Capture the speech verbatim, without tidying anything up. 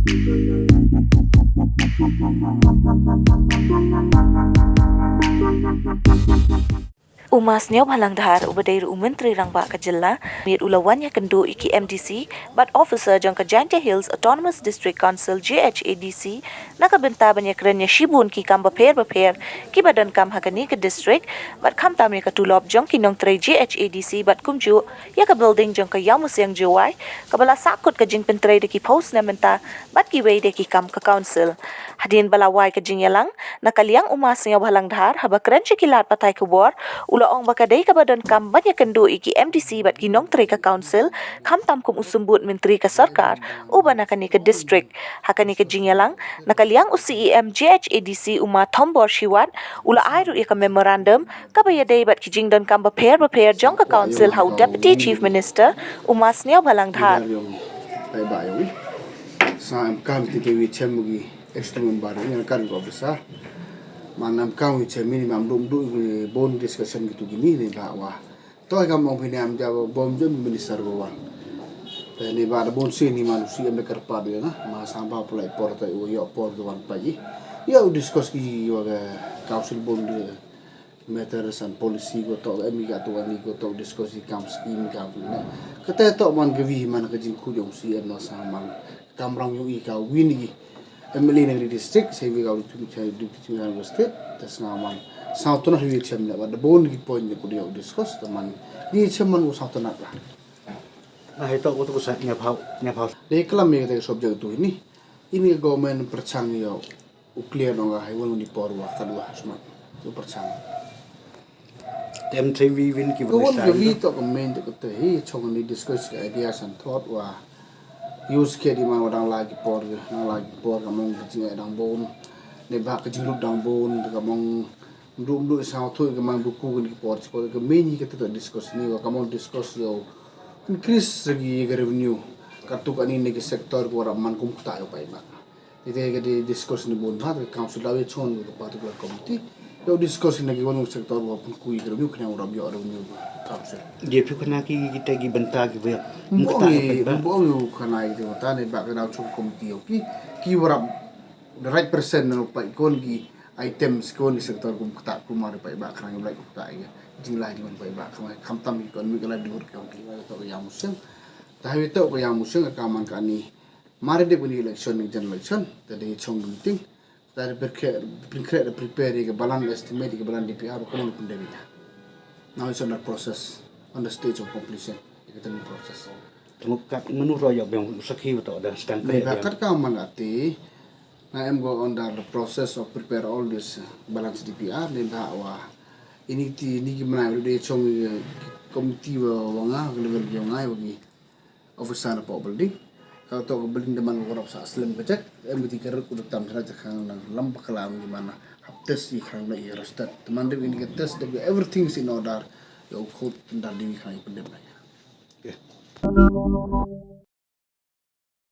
U Ma Sniawbhalang Dhar uba dei ruh u Myntri Rangbah ka jylla, mynmiet u la wan ïakynduh ïa ki M D C bad officer jong ka Jaintia Hills Autonomous District Council, J H A D C, na ka bynta ban ïakren ïa shibun ki kam bapher bapher kiba donkam ha kane ka district, bad khamtam ïa ka tulop jong ki nongtrei J H A D C bad kumjuh ïa ka building jong ka Ïawmusiang Jowai, kaba la sahkut ka jingpyntrei da ki phew snem mynta bad kiwei de ki kam ka council. Hadien ba la wai ka jingïalang, na ka liang u Ma Sniawbhalang Dhar, haba kren sha ki lad pathai khubor, u la ong ba ka dei kaba donkam ban ïakynduh ïa ki M D C bad ki nongtrei ka council, khamtam kum u symbud myntri ka sorkar uba na kane ka district. Ha kane ka jingïalang, na ka liang u C E M J H A D C u Ma Thombor Shiwat, u la ai ruh ïa ka memorandum kaba ïadei bad ki jingdonkam bapher bapher jong ka council ha u Deputy Chief Minister u Ma Sniawbhalang Dhar. Ïa u, ïa u, sa em kam ti te wi chem gi extra member ni kan ko bisa. Man em kam wi chem ni mam dum du gi bun discussion gitu gini ni ba wa. To kam ong phi ni am ja bom jem minister ko wan. Te ni ba da bun si ni man si em de kerpa de na. Ma samba pulai por te u yo por de wan pa ji. Yo discuss ki wa ga council bun de matters and policy ko to em ka to ani ko to discuss i kam scheme ka ko na. Kata to man ka wi man ka jingkhuid jong si em na sa man. Kam rang ïa u i ka win i M L A na ka district, sa wi ka u tu cha du ki cha state, ta snga man. Sa to na wi chem na ba da bun ki point ko ïa u discuss ta man. Ni chem man u sa to na la. Na hai to ko to ko sa nya phau, nya phau. Dei klam ïa kata ka subject tu ni. Ini ka government pyrchang ïa u clear nong ka hai wan ni por wa ka dua smat. U pyrchang. Tem te wi win ki Ka wan minister. Ka wi to ka main to ka te hi chong ni discuss ka ideas and thought wa. Use ke di man wa dang la ki por, dang la ki por ka mong ka jing dang bun. Ne ba ka jinglut dang bun, ka mong mdu mdu sa thu ka man buku ki por, ki por ka main hi ka te to discuss ni wa ka mong discuss yo increase lagi ka revenue. Ka tu ka ni ne ki sector ko ra man kum kta yo pai ba. Ite ka di discuss ni bun bha ka council daw ïa chon ka particular committee. Ïa discuss ni ki wan sector wa pun kui ka revenue kena wa ram ïa revenue council. Dia phi khana ki kita ki bynta ki ba. Mbo ngi mbo ngi khana ki ta ne ba ka daw chon committee ïa ki ki wa ram the right person na pa ikon ki items kon ki sector kum kata kum ma pa ba khana ki ba kata ïa. Jingla jingwan pa ba khana khamtam ki kon mi kala dur ki ong ki wa to ïa museng. Ta wi to ïa museng ka man ka ni. Mare de kuni election ni general election, ta de chong meeting, ta de prepare, prepare, prepare ka balance estimate, ka balance D P R, ka mon pun de bita. Now it's under process, on the stage of completion, ka tang process. Tengok kat menu ro ya biang sakhi betul dah sedang Ni kaya biang. Bakat ka man ati, na em go under the process of prepare all this balance D P R, ni dah wa. Ini ti, ini ki menai, de chong committee wa wanga, level yang ngai wagi. Officer na pok building. Ka to ka building da man ko rap sa slem ka jek. Em ti ka rut ku tam thra khang nang lam bakla ngi mana. Hap test i khang na i rested. Teman de ini ka test de everything is in order. Ya u khut ndar di khang i pendem na ya.